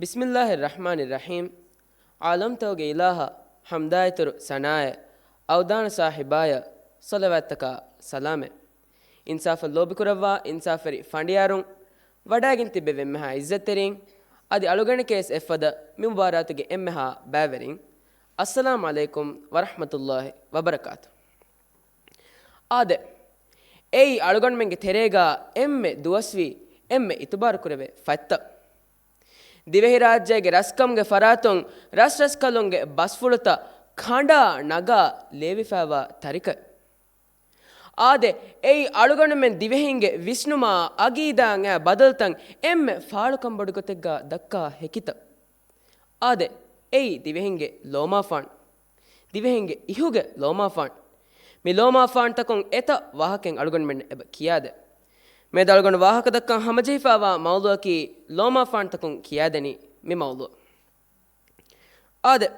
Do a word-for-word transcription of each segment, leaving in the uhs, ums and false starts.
ބިސްމިއްލާހި ރަޙްމާނި ރަޙީމް. ޢާލަމްތަކުގެ އިލާހަށް ޙަމްދާއިތުރު ސަނާއެއް، އަވްދާނަ ސާހިބާޔަށް ޞަލަވާތްތަކާ ސަލާމެއް. އިންސާފަށް ލޯބިކުރައްވާ އިންސާފުވެރި ފަނޑިޔާރުން، ވަޑައިގެން ތިއްބެވި އެންމެހާ ޢިއްޒަތްތެރީން، އަދި އަޅުގަނޑެކޭސް އެއްފަދަ މި މުބާރާތުގެ އެންމެހާ ބައިވެރިން، އައްސަލާމް ޢަލައިކުމް ވަރަޙްމަތުﷲި ވަބަރަކާތު. އާދެ، އެއީ އަޅުގަނޑުމެންގެ ތެރޭގަ އެންމެ ދުވަސްވީ، އެންމެ އިތުބާރު ކުރެވޭ ފަތްތައް. ދިވެހިރާއްޖޭގެ ރަސްކަމުގެ ފަރާތުން ރަސްރަސްކަލުންގެ ބަސްފުޅުތައް ކަނޑާ ނަގާ ލޭވިފައިވާ ތަރިކައެއް. އާދެ، އެއީ އަޅުގަނޑުމެން ދިވެހިންގެ ވިސްނުމާ އަގީދާއާ ބަދަލުތައް އެންމެ ފާޅުކަންބޮޑުގޮތެއްގަ ދައްކާ ހެކިތައް. އާދެ، އެއީ ދިވެހިންގެ ލޯމާފާން. ދިވެހިންގެ އިހުގެ ލޯމާފާން. މި ލޯމާފާންތަކުން އެތައް ވާހަކައެއް އަޅުގަނޑުމެންނަށް އެބަ ކިޔާދޭ. މިއަދު އަޅުގަނޑު ވާހަކަދައްކަން ހަމަޖެހިފައިވާ މައުޟޫއަކީ ލޯމާފާންތަކުން ކިޔާދެނީ މި މައުޟޫ. އާދެ،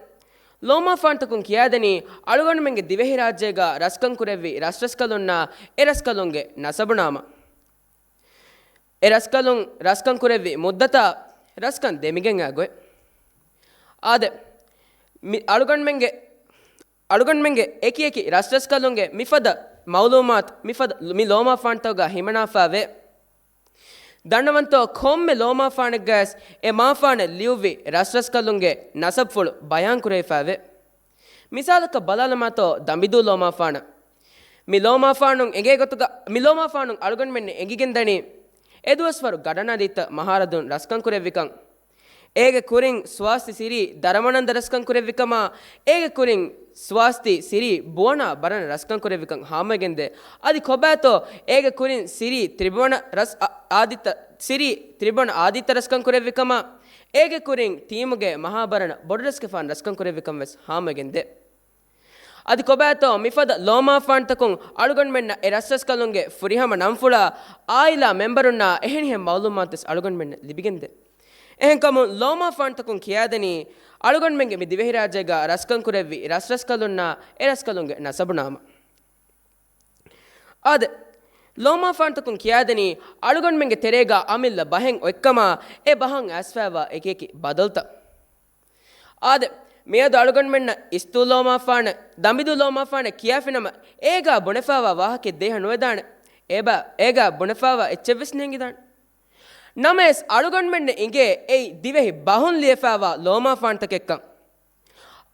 ލޯމާފާންތަކުން ކިޔާދެނީ އަޅުގަނޑުމެންގެ ދިވެހިރާއްޖޭގަ ރަސްކަން ކުރެއްވި ރަސްރަސްކަލުންނާ އެ ރަސްކަލުންގެ ނަސަބުނާމަ. އެ ރަސްކަލުން ރަސްކަން ކުރެއްވި މުއްދަތާ ރަސްކަން ދެމިގެން އާ ގޮތް. އާދެ، މި އަޅުގަނޑުމެންގެ، އަޅުގަނޑުމެންގެ އެކިއެކި ރަސްރަސްކަލުންގެ މިފަދަ މައުލޫމާތު މިފަދަ މި ލޯމާފާންތަކުގަ ހިމަނާފައިވޭ. ދަންނަވަންތޯ، ކޮންމެ ލޯމާފާނެއްގައިސް އެ މާފާނަށް ލިޔުއްވި ރަސްރަސްކަލުންގެ ނަސަބުފުޅު ބަޔާންކުރެވިފައިވޭ. މިސާލަކަށް ބަލާލަމާތޯ، ދަނބިދޫ ލޯމާފާނަށް. މި ލޯމާފާނުން އެނގޭ ގޮތުގަ، މި ލޯމާފާނުން އަޅުގަނޑުމެން އެނގިގެންދަނީ، އެދުވަސްވަރު ގަޑަނާދީތައް މަހާރަދުން ރަސްކަން ކުރެއްވިކަން. އޭގެ ކުރިން ސްވާސްތި ސިރީ ދަރަމަނަންދަ ރަސްކަން ކުރެއްވިކަމާ، އޭގެ ކުރިން ސްވާސްތި ސިރީ ބުވަނާ ބަރަނަ ރަސްކަން ކުރެއްވިކަން ހާމަވެގެންދޭ. އަދި ކޮބާތޯ، އޭގެ ކުރިން ސިރީ ތްރިބުވަނަ ރަސް އަ، އާދިތަ، ސިރީ ތްރިބުވަނަ އާދިތަ ރަސްކަން ކުރެއްވިކަމާ، އޭގެ ކުރިން ޓީމުގެ މަހާ ބަރަނަ ބޮޑު ރަސްގެފާނު ރަސްކަން ކުރެއްވިކަން ވެސް ހާމަވެގެންދޭ. އަދި ކޮބާތޯ، މިފަދަ ލޯމާފާންތަކުން އަޅުގަނޑުމެންނަށް އެ ރަސްރަސްކަލުންގެ ފުރިހަމަ ނަންފުޅާ، އާއިލާ މެމްބަރުންނާ އެހެނިހެން މައުލޫމާތުވެސް އަޅުގަނޑުމެންނަށް ލިބިގެންދޭ. އެހެންކަމުން، ލޯމާފާންތަކުން ކިޔާދެނީ، އަޅުގަނޑުމެންގެ މި ދިވެހިރާއްޖޭގަ ރަސްކަން ކުރެއްވި ރަސްރަސްކަލުންނާ އެ ރަސްކަލުންގެ ނަސަބުނާމަ. އާދެ، ލޯމާފާންތަކުން ކިޔާދެނީ، އަޅުގަނޑުމެންގެ ތެރޭގަ އަމިއްލަ ބަހެއް އޮތްކަމާ، އެ ބަހަށް އައިސްފައިވާ އެކިއެކި ބަދަލުތައް. އާދެ، މިއަދު އަޅުގަނޑުމެންނަށް އިސްތޫ ލޯމާފާނެއް، ދަނބިދޫ ލޯމާފާނެއް ކިޔާފިނަމަ، އޭގާ ބުނެފައިވާ ވާހަކައެއް ދޭހަ ނުވެދާނެ. އޭބާ، އޭގާ ބުނެފައިވާ އެއްޗެއްވެސް ނޭނގިދާނެ. ނަމަވެސް، އަޅުގަނޑުމެންނަށް އިނގޭ އެއީ ދިވެހި ބަހުން ލިޔެފައިވާ ލޯމާފާންތަކެއްކަން.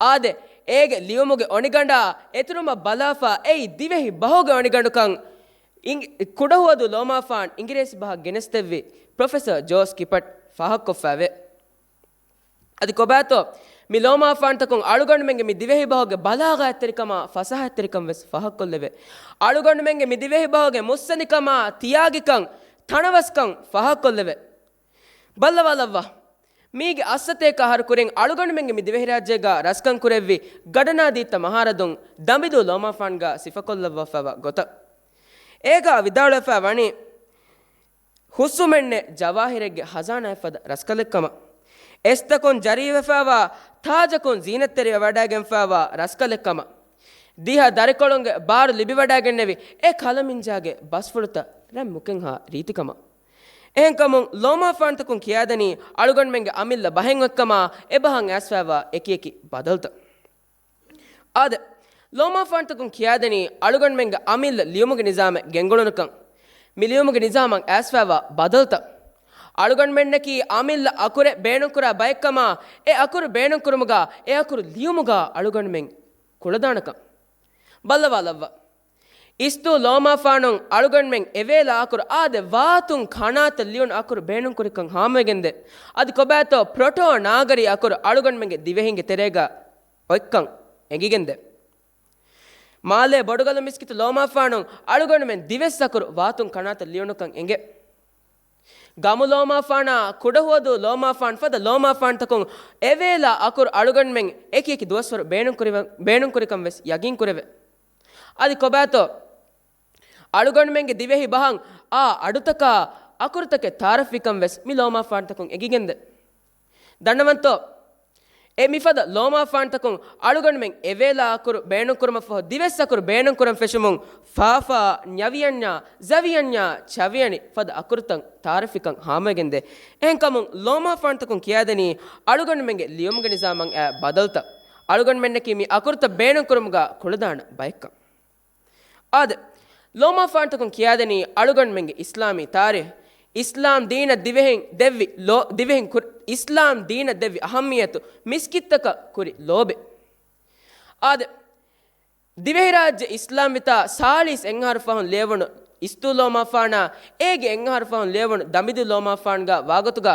އާދެ، އޭގެ ލިޔުމުގެ އޮނިގަނޑާ އެތުރުމަށް ބަލާފަ އެއީ ދިވެހި ބަހުގެ އޮނިގަނޑުކަން އިނގ-، ކުޑަހުވަދޫ ލޯމާފާން އިނގިރޭސި ބަހަށް ގެނެސްދެއްވި ޕްރޮފެސަރ ޖޯސް ކިޕަޓް ފާހަގަކޮށްފައިވޭ. އަދި ކޮބާތޯ، މި ލޯމާފާންތަކުން އަޅުގަނޑުމެންގެ މި ދިވެހި ބަހުގެ ބަލާޣާތްތެރިކަމާ ފަސާހަތްތެރިކަން ވެސް ފާހަގަކޮށްލެވޭ. އަޅުގަނޑުމެންގެ މި ދިވެހި ބަހުގެ މުއްސަނދިކަމާ ތިޔާގިކަން، ތަނަވަސްކަން ފާހަގަކޮށްލެވޭ. ބައްލަވާލައްވާ. މީގެ އައްސަތޭކަ އަހަރު ކުރިން އަޅުގަނޑުމެންގެ މި ދިވެހިރާއްޖޭގަ ރަސްކަން ކުރެއްވި ގަޑަނާދީތައް މަހާރަދުން ދަނބިދޫ ލޯމާފާންގަ ސިފަކޮށްލައްވާފައިވާ ގޮތަށް. އޭގަ ވިދާޅުވެފައި ވަނީ، ހުސްވުމެއްނެތް ޖަވާހިރެއްގެ ހަޒާނާއެއްފަދަ ރަސްކަލެއްކަމަށް. އެސްތަކުން ޖަރީވެފައިވާ، ތާޖަކުން ޒީނަތްތެރިވެވަޑައިގެންފައިވާ ރަސްކަލެއްކަމަށް. ދިހަ ދަރިކޮޅުންގެ ބާރު ލިބިވަޑައިގެންނެވި އެ ކަލަމިންޖާގެ ބަސްފުޅުތައް ރަތް މުކެއްހާ ރީތިކަމަށް. އެހެންކަމުން، ލޯމާފާންތަކުން ކިޔާދެނީ އަޅުގަނޑުމެންގެ އަމިއްލަ ބަހެއް އޮތްކަމާ އެބަހަށް އައިސްފައިވާ އެކިއެކި ބަދަލުތައް. އާދެ، ލޯމާފާންތަކުން ކިޔާދެނީ އަޅުގަނޑުމެންގެ އަމިއްލަ ލިޔުމުގެ ނިޒާމެއް ގެންގުޅުނުކަން. މި ލިޔުމުގެ ނިޒާމަށް އައިސްފައިވާ ބަދަލުތައް. އަޅުގަނޑުމެންނަކީ އަމިއްލަ އަކުރެއް ބޭނުންކުރާ ބައެއްކަމާ، އެ އަކުރު ބޭނުންކުރުމުގަ އެ އަކުރު ލިޔުމުގަ އަޅުގަނޑުމެން ކުޅަދާނަކަން. ބައްލަވާލައްވާ. އިސްތޫ ލޯމާފާނުން އަޅުގަނޑުމެން އެވޭލާ އަކުރު އާދެ ވާތުން ކަނާތަށް ލިޔުނު އަކުރު ބޭނުންކުރިކަން ހާމަވެގެންދޭ. އަދި ކޮބާތޯ ޕްރޮޓޯ ނާގަރީ އަކުރު އަޅުގަނޑުމެންގެ ދިވެހިންގެ ތެރޭގަ އޮތްކަން އެނގިގެންދޭ. މާލޭ ބޮޑުގަލު މިސްކިތު ލޯމާފާނުން އަޅުގަނޑުމެން ދިވެއްސަކުރު ވާތުން ކަނާތަށް ލިޔުނުކަން އެނގޭ. ގަމު ލޯމާފާނާ ކުޑަހުވަދޫ ލޯމާފާން ފަދަ ލޯމާފާންތަކުން އެވޭލާ އަކުރު އަޅުގަނޑުމެން އެކިއެކި ދުވަސްވަރު ބޭނުންކުރި-، ބޭނުންކުރިކަން ވެސް ޔަގީންކުރެވޭ. އަދި ކޮބާތޯ؟ އަޅުގަނޑުމެންގެ ދިވެހި ބަހަށް އާ އަޑުތަކާ އަކުރުތަކެއް ތައާރަފްވިކަން ވެސް މި ލޯމާފާންތަކުން އެނގިގެންދޭ. ދަންނަވަންތޯ؟ އެ މިފަދަ ލޯމާފާންތަކުން އަޅުގަނޑުމެން އެވޭލާ އަކުރު ބޭނުންކުރުމަށްފަހު ދިވެސް އަކުރު ބޭނުންކުރަން ފެށުމުން ފާފާ، ންޔަވިޔަންޏާ، ޒަވިޔަންޏާ، ޗަވިޔަނި ފަދަ އަކުރުތައް ތާރިފިކަން ހާމަވެގެންދޭ. އެހެންކަމުން ލޯމާފާންތަކުން ކިޔާދެނީ އަޅުގަނޑުމެންގެ ލިޔުމުގެ ނިޒާމަށް އައި ބަދަލުތައް. އަޅުގަނޑުމެންނަކީ މި އަކުރުތައް ބޭނުންކުރުމުގަ ކުޅަދާނަ ބައެއްކަން. އާދެ، ލޯމާފާންތަކުން ކިޔާދެނީ އަޅުގަނޑުމެންގެ އިސްލާމީ ތާރީހު، އިސްލާމް ދީނަށް ދިވެހިން ދެއްވި ލޯ، ދިވެހިން ކުރ، އިސްލާމް ދީނަށް ދެއްވި އަހައްމިއްޔަތު، މިސްކިތްތަކަށް ކުރި ލޯބި. އާދެ، ދިވެހިރާއްޖެ އިސްލާމްވިތާ ސާޅީސް އެއްއަހަރު ފަހުން ލިޔެވުނު އިސްދޫ ލޯމާފާނާ، އޭގެ އެއްއަހަރު ފަހުން ލިޔެވުނު ދަމިދޫ ލޯމާފާންގަ ވާގޮތުގަ،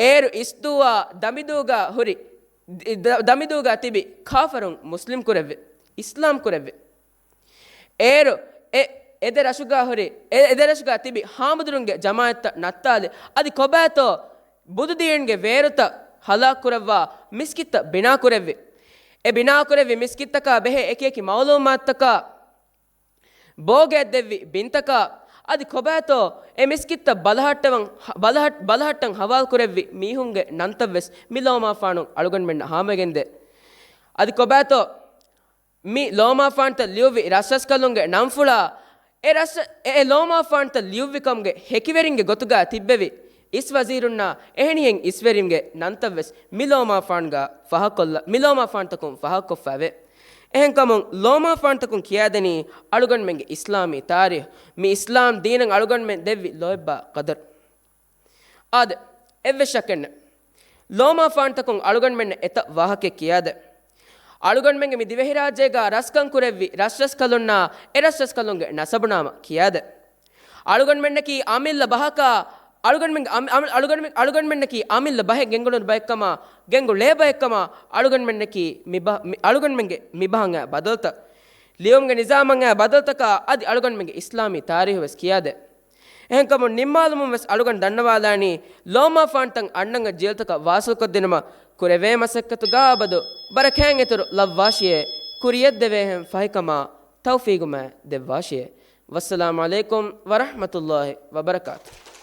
އޭރު އިސްދޫއާ ދަމިދޫގަ ހުރި، ދ، ދ، ދަމިދޫގަ ތިބި ކާފަރުން މުސްލިމް ކުރެއްވި، އިސްލާމް ކުރެއްވި. އޭރު އެ، އެދެ ރަށުގަ ހުރި، އެ، އެދެ ރަށުގަ ތިބި ހާމަދުރުންގެ ޖަމާއަތްތައް ނައްތާލި، އަދި ކޮބާތޯ ބުދުދީންގެ ވޭރުތައް ހަލާކުކުރައްވާ މިސްކިތްތައް ބިނާކުރެއްވި. އެ ބިނާކުރެއްވި މިސްކިތްތަކާ ބެހޭ އެކިއެކި މައުލޫމާތުތަކާ، ބޯގައެއް ދެއްވި ބިންތަކާ، އަދި ކޮބާތޯ އެ މިސްކިތްތައް ބަލަހައްޓަވަން، ބަލަހައް، ބަލަހައްޓަން ހަވާލުކުރެއްވި މީހުންގެ ނަންތައްވެސް މި ލޯމާފާނުން އަޅުގަނޑުމެންނަށް ހާމަވެގެންދޭ. އަދި ކޮބާތޯ މި ލޯމާފާންތައް ލިޔުއްވި ރަސްރަސްކަލުންގެ ނަންފުޅާ، އެ ރަސް، އެ، އެ ލޯމާފާންތައް ލިޔުއްވިކަމުގެ ހެކިވެރިންގެ ގޮތުގަ ތިއްބެވި އިސް ވަޒީރުންނާ އެހެނިހެން އިސްވެރިންގެ ނަންތައްވެސް މި ލޯމާފާންގަ ފަހަކޮށްލަ، މި ލޯމާފާންތަކުން ފަހަކޮށްފައެވެ. އެހެންކަމުން ލޯމާފާންތަކުން ކިޔާދެނީ އަޅުގަނޑުމެންގެ އިސްލާމީ ތާރީހު، މި އިސްލާމް ދީނަށް އަޅުގަނޑުމެން ދެއްވި ލޯތްބާ ޤަދަރު. އާދެ، އެއްވެސް ޝައްކެއްނެތް. ލޯމާފާންތަކުން އަޅުގަނޑުމެންނަށް އެތައް ވާހަކައެއް ކިޔާދޭ. އަޅުގަނޑުމެންގެ މި ދިވެހިރާއްޖޭގަ ރަސްކަން ކުރެއްވި ރަސްރަސްކަލުންނާ އެ ރަސްރަސްކަލުންގެ ނަސަބުނާމަ ކިޔާދޭ. އަޅުގަނޑުމެންނަކީ އަމިއްލަ ބަހަކާ، އަޅުގަނޑުމެން، އަމި، އަމި، އަޅުގަނޑުމެން، އަޅުގަނޑުމެންނަކީ އަމިއްލަ ބަހެއް ގެންގުޅުނު ބައެއްކަމާ، ގެންގުޅޭ ބައެއްކަމާ، އަޅުގަނޑުމެންނަކީ މި ބަ، މި، އަޅުގަނޑުމެންގެ މި ބަހަށް އައި ބަދަލުތައް، ލިޔުމުގެ ނިޒާމަށް އައި ބަދަލުތަކާ އަދި އަޅުގަނޑުމެންގެ އިސްލާމީ ތާރީހުވެސް ކިޔާދޭ. އެހެންކަމުން ނިންމާލުމުން ވެސް އަޅުގަނޑު ދަންނަވާލާނީ، ލޯމާފާންތައް އަންނަން ޖީލްތަކަށް ވާސިލްކޮށްދިނުމަށް ކުރެވޭ މަސައްކަތުގަ އަބަދު ވަރަށް ކައިން އިތުރު ލައްވާށިއޭ، ކުރިޔަށްދެވޭހެން ފަހިކަމާ ތައުފީގުމާ ދެއްވާށިއޭ. ވައްސަލާމު ޢަލައިކުމް ވަރަޙްމަތުﷲ ވަބަރަކާތުހު.